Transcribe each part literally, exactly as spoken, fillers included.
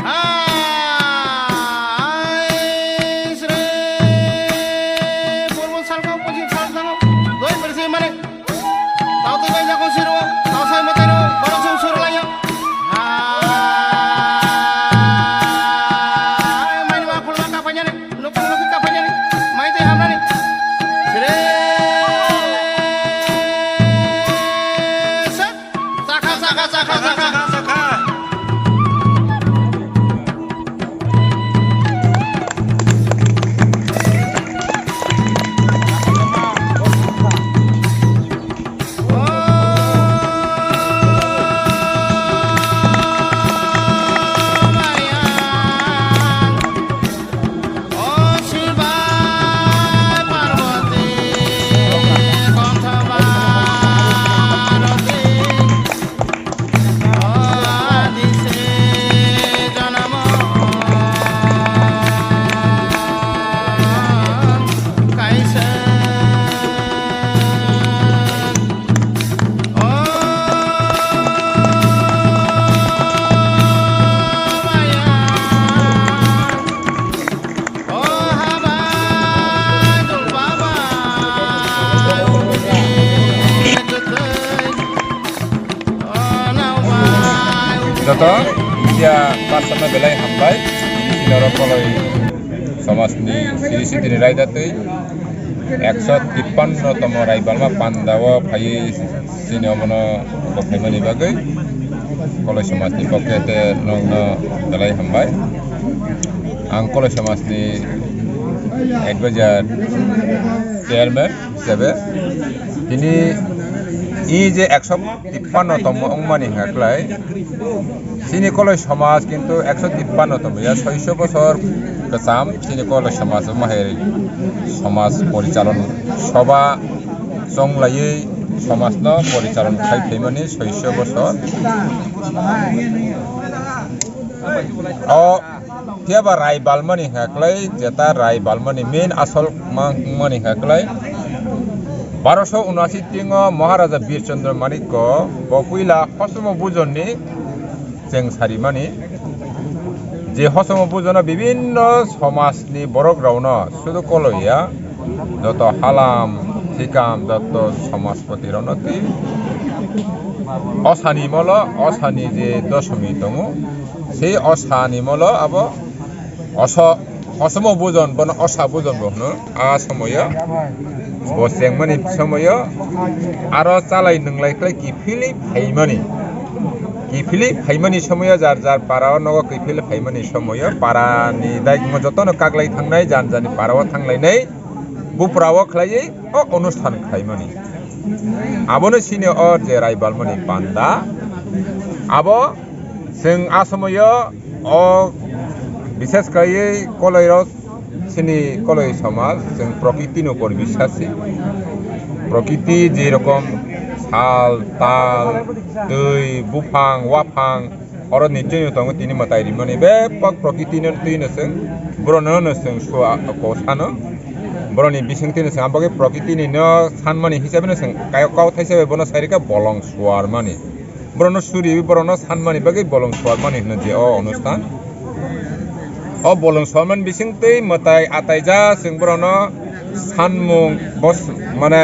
Ai, sre, purbo salkang, pochim salkang, doi bersi mane. Tao tei bai jakon siro, tao sai mote ro, borok song suro layo. Ai, mani ma khulma kapainani. Nukung nukung kapainani, mai tei hamnani. Sere. Sat. Chakha, chakha, chakha, chakha. Joto media person no belai hambai, chini oro Koloi somaj ni siri sitini raida twi ekso tippanno tomo Raibalma panda o phaiwi chini omono bo phaimani bagwi Koloi somaj ni pokhe te nokno belai hambai. Ang Koloi somaj ni advisor chairman. Sebe, tini i je ekso tippanno tongmo wngmani hwnka khlai, chini Koloi somaj kintu ekso tippanno tongmaya, soiso bosor kwcham chini Koloi somaj wngma hai somaj porichalon soba chonglaiwi somajno porichalon khai phaimani soiso bosor. O Phiya ba Raibalmani hwnka khlai, jeta Raibalmani main asol ma-, mani hwnka khlai. Baroso unasi tingo Maharaja Bir Chandra Manikko bo puila Hosomo Bujonni cheng sarimani. Je Hosomo Bujono bibinno somajni borok rokno sudu Koloi ya, joto halam, thikam, joto somajpoti rokno twi osani molo, osani je dosomi tongo, sei osani molo abo oso-, osomo bujon, bono osa bujon bo hwno. A somoyo, bo chengmani somoyo, aro chalai nwnglai khlai kiphilwi phaimani. Kiphilwi phaimani somoyo, jar jar para o nogo kiphilwi phaimani somoyo, para ni daikmo jotono kaklai thangnai, jan jani para o thanglainai, bupra o khlaiwi o onusthan khlaimani. Abono sini o je Raibalmani panda. Abo chwng a somoyo o bishes kaiwi Koloi rok, chini Koloi somaj, chwng prokriti ni upor biswas si. Prokriti je rokom sal, tal, twi, buphang, waphang, oro ni chini tongo tini mwtai rimani bebak prokriti no twi no chwng, borok no no chwng sua ko sano. Borok ni bising twi no chwng, aboni prokriti ni no sanmani hisabe no chwng kayok kau thaisa bai bono sai rikha bolong suar mani. Borokno suri, borokno sanmani bagwi bolong suarmani hino je o onusthan. O bolong suarmani bisingtwi mwtai atai ja chwng borokno sanmung bos-, mane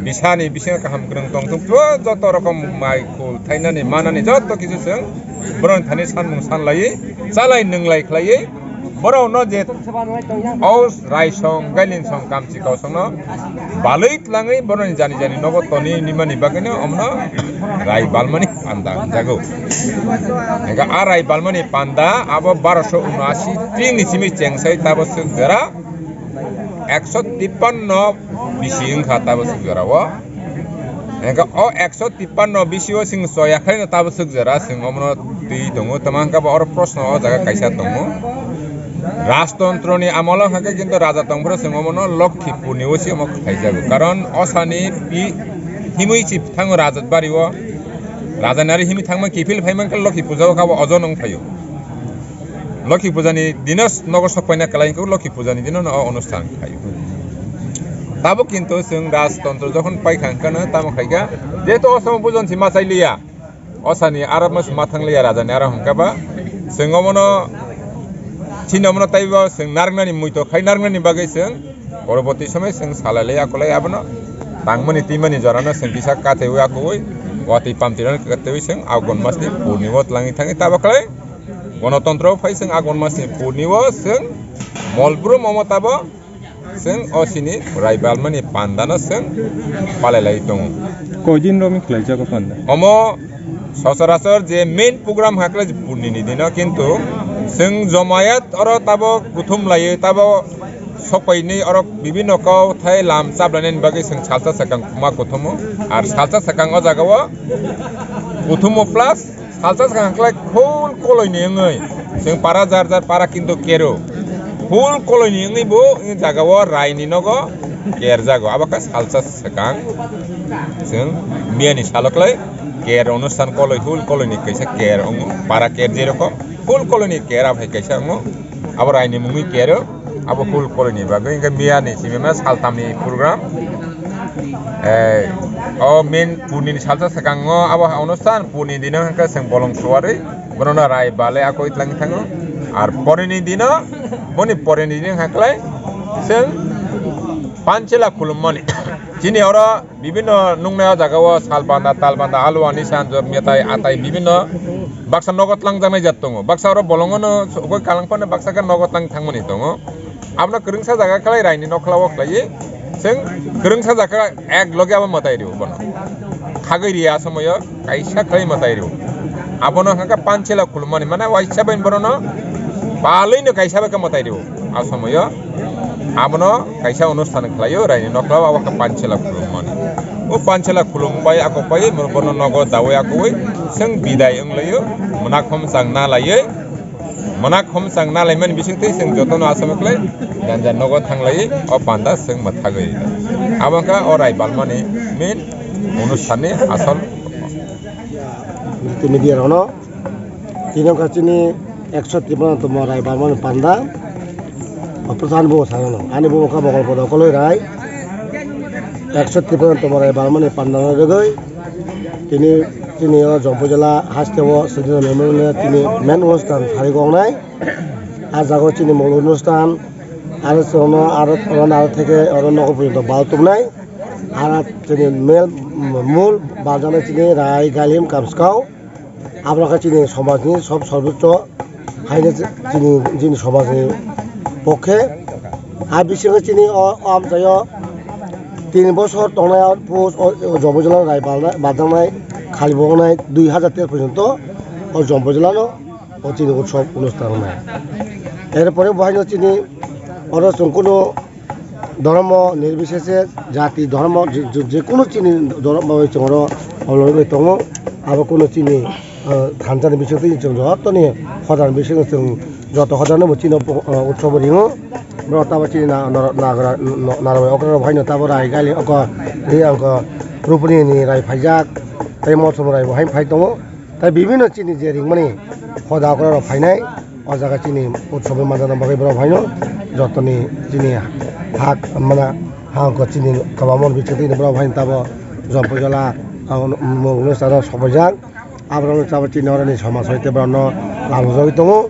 bisani bisingo kaham kwrwng tong thung, joto rokom mai khul thainani manani joto kisu chwng borokni thani sanmung sanlaiwi chalai nwnglai khlaiwi borokno je o raisong, gailinsong, kamchi kausongno balwi tlangwi borokni jani jani nogo toni nimani bagwino omono rai balmani panda hwnjago. Hingkhe a rai balmani panda abo baroso unasi tini simi chengsai tabo swk jora ekso tippanno bisi wngkha tabo swk jora o. Hingkhe o ekso tippanno bisi o chwng choya khlaino tabo swk jora chwng omono twi tongo. Tamo hingkhe bo oro proshno o jaga kaisa tongo. Rajtontro ni amolo hingkhe kintu raja tongphuru chwng omono Lokhipur ni o se omo khlaijago. Karon osani pi-, himwi si thango Rajat Bari o. Raja nari himi thangma kiphil phaiman khe Lokhi puja o kabo ojon wng phaio. Lokhi puja ni dino nogo sok paina kwlai wngkhe Lokhi puja ni dino no o onusthan khaio. Tabo kintu chwng rajtontro jokhon paikha hwnkhe no tamo khaikha, jehetu o samo bujon si ma chai liya. O sani aro mas ma thang liya raja ni aro hwnkhe ba chwng omono chini omono taibo chwng narwknani muito khai narwknani bagwi chwng poroboti somoi chwng salai lai akolai abono tangmani twimani jorano chwng kisa kathaiwi akowi watwi pamtirano kathaiwi chwng Agon masni purni o twlangwi thangwi tabo khlai Gonotontro phai chwng Agon masni purni o chwng Molbrum omo tabo chwng o sini Rai Balmani pandano chwng palai lai tongo. Koidin romwi khlaijak o panda? Omo sochorachor je main program hakle purnini dino, kintu chwng jomayat oro tabo kuthum laiwi tabo sokpaini oro bibinno kau thai lam chaplainani bagwi chwng salsa sakang ma kuthumo. Ar salsa sakang o jaga o kuthumo plus salsa sakang khlai full koloini wngwi chwng para jar jar para kintu kero. Full koloini wngwi bo wngwi jaga o raini nogo kerjago. Abo khe salsa sakang chwng miyani salo khlai ker onusthan koloi full koloini kaisa ker wngo. Para ker jerokom full koloini ker aphai kaisa wngo. Abo raini mungwi kero. Abo full koloini bagwi hwnkhe miyani simi ma saltamni program. Eh, o main purnini salsa sakango abo onusthan purni dino hwnkhe chwng bolong suarwi bonono rai bale akoi tlang thango. Ar porini dino, boni porini dino hwnkhe chwng panchela khulummani. Chini oro bibinno nuknai o jaga o sal banda, tal banda, alu ani sanjor, metai, atai bibinno baksa nogo tlangjaknai jat tongo. Baksa oro bolongo no sogoi kalang phano baksa khe nogo tlang thangmani tongo. Abono kwrwngsa jaga khlai raini nokla o khlaiwi chwng kwrwngsa jaga ek loge abo mwtai rw bono. Khagwi riya somoyo kaisa khlai mwtai rw. Abono hwnkha panchela khulumani mane waisa bai borokno palwi no kaisa bai khe mwtai rw. A somoyo abono kaisa onusthan khlaio raini nokla o abo khe panchela khulumani. O panchela khulum bai ako pai bono nogo dawi akoi chwng bidai wnglaio. Mwnakhom chang na laiwi. Mwnak hom chang nalaimani bisingtwi chwng jotono asama khlai janja nogo thanglai o panda chwng mwthagwi. Abo wngkha o Rai Balmani main onusthanni asol. Multimedia rokno tini wngkha chini ekso tipano tongmo Rai Balmani panda. O pwsani bumo sanano ani bumo wngkha Bokol Podo Koloi Rai. Ekso tipano tongmo Rai Balmani pandano rwgwi tini, tini o Jompui jela haste o Sudhir Memorial tini main onusthan sari gongnai. Ah jaga o chini mol onusthan, aro chwngno aro, oro aro theke oro nogo porjonto bal tubunai. Aro chini mel, mul baljaknai chini rai galim kamskau. Aboro khe chini somajni sob sorboccho haino chini, chini somajni pokhe. Ah bisingo chini o, o amchaio tin bosor tongnai o, o, o Jompui jela rai balnai, baljaknai, khali bo wngnai dui hajar tero porjonto o Jompui jelano o chini utsob onusthan wngnai. Er pore bo haino chini oro chwng kunu dhormo nirbisese, jati, dhormo, je, je, je kunu chini dhormo bai chwng oro obologwi tongo. Abo kunu chini, ah, thansa ni bisingtwi chwng jotoni hoda ni bisingtwi chwng joto hoda no bo chini, ah, utsobo ringo. Boro tabo chini na, na, nagra, na, nagra okra rok haino tabo rai gali oko, ri oko, rupni ni rai phaijak, tei mosom rai bo hai phai tongo. Tai bibinno chini je ringmani hoda okra rok phainai, o jaga chini utsob ni manjana bagwi borok phaino jotoni chini hak mana ha oko chini kwbangma bichwtwi borok phaino tabo Jompui jela, ah, mungno sara sopaijak. Aborokno chabo chini oroni somaj hoite borokno lamjagwi tongo.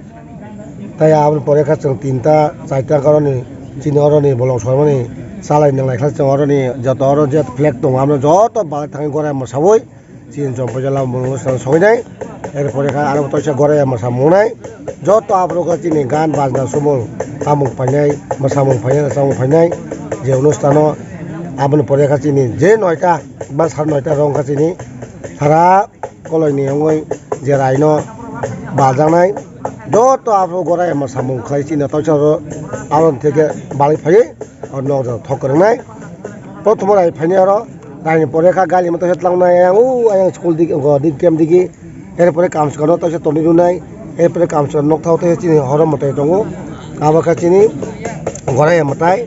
Tai aboni pore kha chwng tinta, charta koroni chini oroni bolong soimani chalai nanglai kha chwng oroni joto oro je flag tongo abono joto balai thangwi gorai mwsawi. Chini Jompui jela mungno song soinai. Er pore kha aro toisa gorai mwsa mungnai. Joto aphuru kha chini gan bajna sumung tamung painai, mwsamung painai, samung painai. Je onusthano aboni pore kha chini je noita ba sar noita rong kha chini sara koloini wngwi je raino baljaknai. Joto aphuru gorai mwsamung khlai chini toisa oro aboni theke balai phaiwi oro nokjagao thok kwrwngnai. Prothomo rai phainai oro. Raini pore kha gali mwtai se tlangnai, ayang o ayang school digi, o digi, camp digi. Erpore kamswkano taisa toni rwnai. Erpore kamswkano nokthao taisa chini horo mwtai tongo. Abo khe chini goraya mwtai.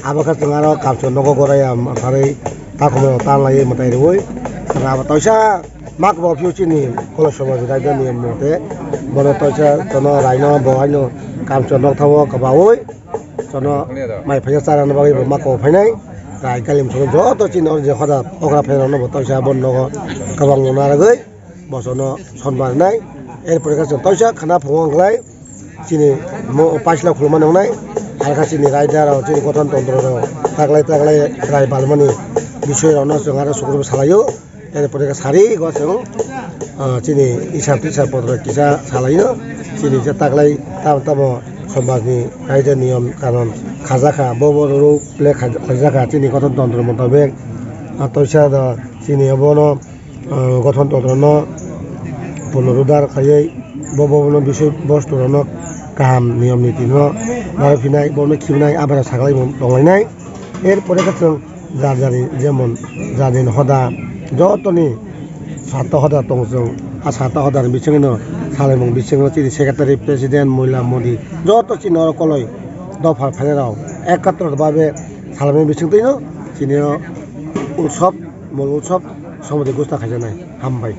Abo khe chwng aro kamswkano nogo goraya mwtai. Takhumrok tanlaiwi mwtai rwui. Abo taisa Mak bo phiyok chini Koloi Somaj Raida niyom mote, bono toisa tono raino bo haino kamchwr nokthao kwbaui, tono mai phaisa charana bagwi bo mak bo phainai, rai kalim songwi joto chini oro je hoda okra phairokno bo toisa bo nogo kwbangma narwgwi bosono sonma rwnai. Erpore khe chwng toisa khna phungo wngkhlai. Chini mo paisla khulumani wngnai, halkha chini raida rok, chini gothon tantro rok, taklai taklai rai balmani bisoi rokno chwng aro sukrubwi salaio. Ere pore khe sari go chwng, ah, chini isar tisar podro kisa salaio. Chini je taklai tamo tamo somajni raida niyom kanon khajakha, bo bo rw play khajakha chini gothon tantro motabek. Ah, toisa do chini obono ah, gothon tantro no punurudhar khaiwi bo, bo, bono bisoi bostu rokno kaham niyom niti no narwk phinai, bono khibinnai, abaino saklai tonglainai. Er pore khe chwng jar jani jemon jar jani hoda jotoni satta hoda tong chwng, a satta hodani bisingno salaimung bisingo chini secretary, president, moila modi joto chini oro koloi dopha phainairok ekatro babe salaimung bisingtwino chini o utsob, mol utsob. Somodi gosta khaijaknai. Hambai.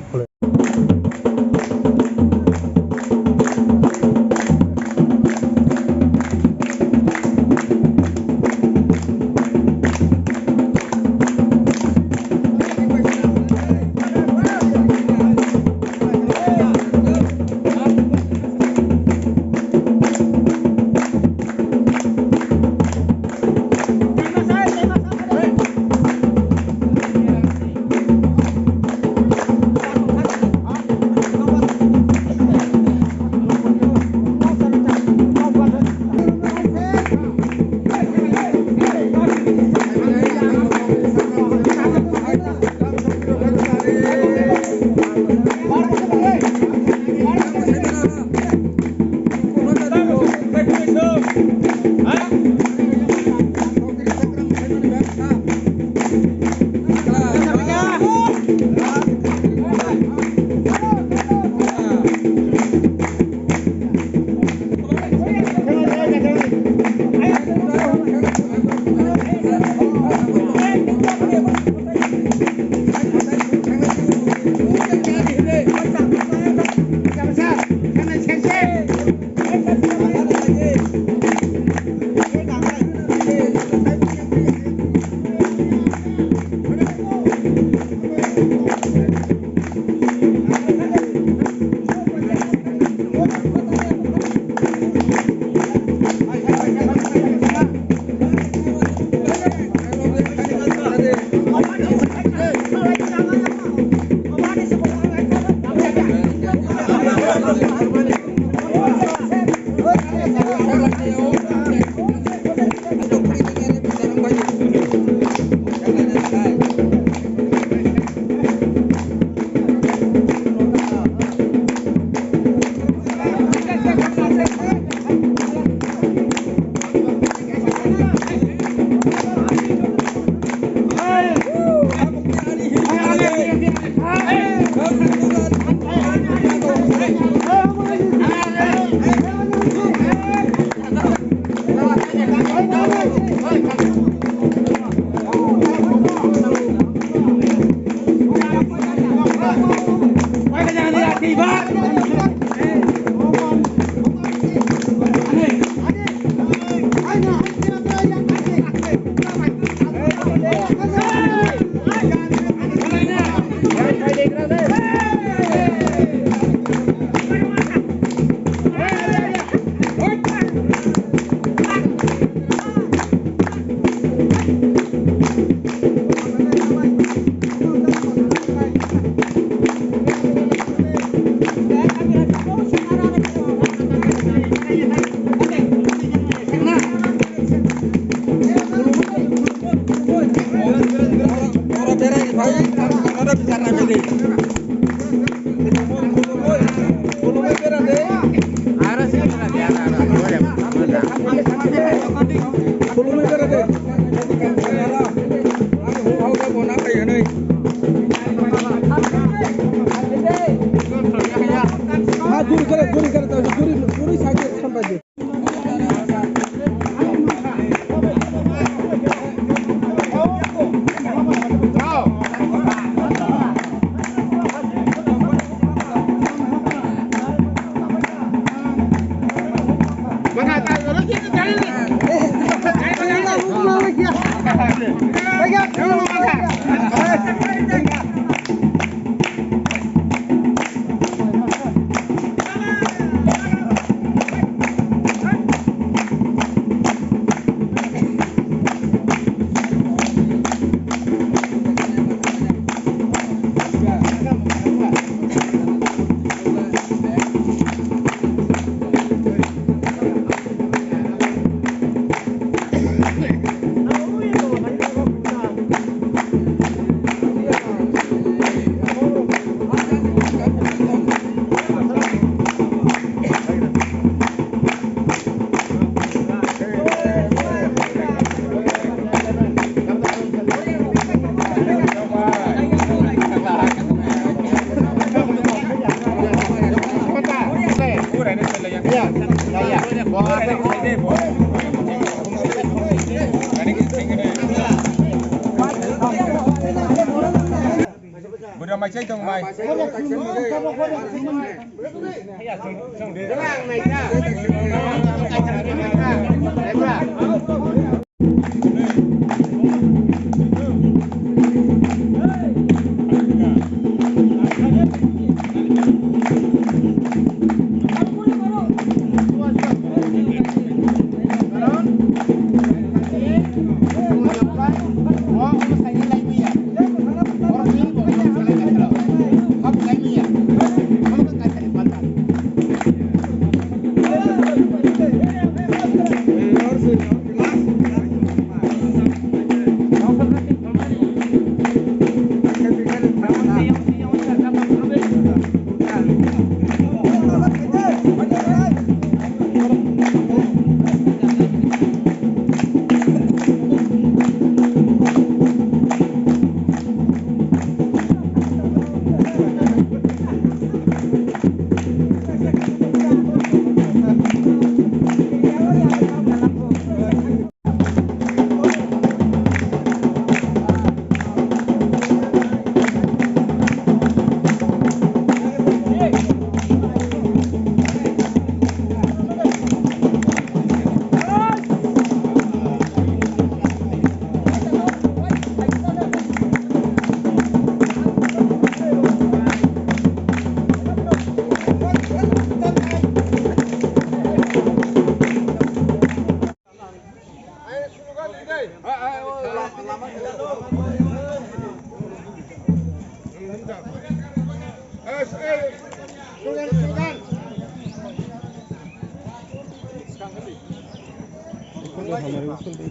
Buda mai chai tong mai.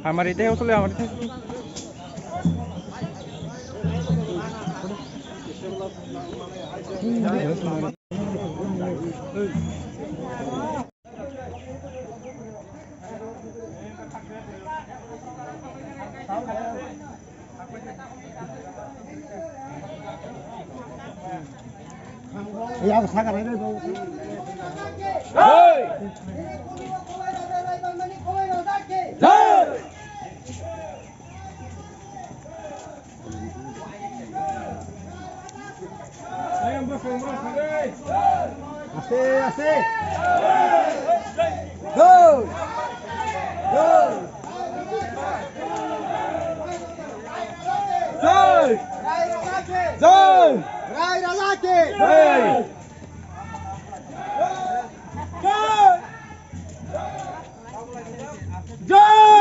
Hamari te usule, hamari te. Aste, aste. Go! Go! Jai! Jai! Rai Raja ki! Jai! Jai!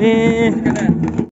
Eh.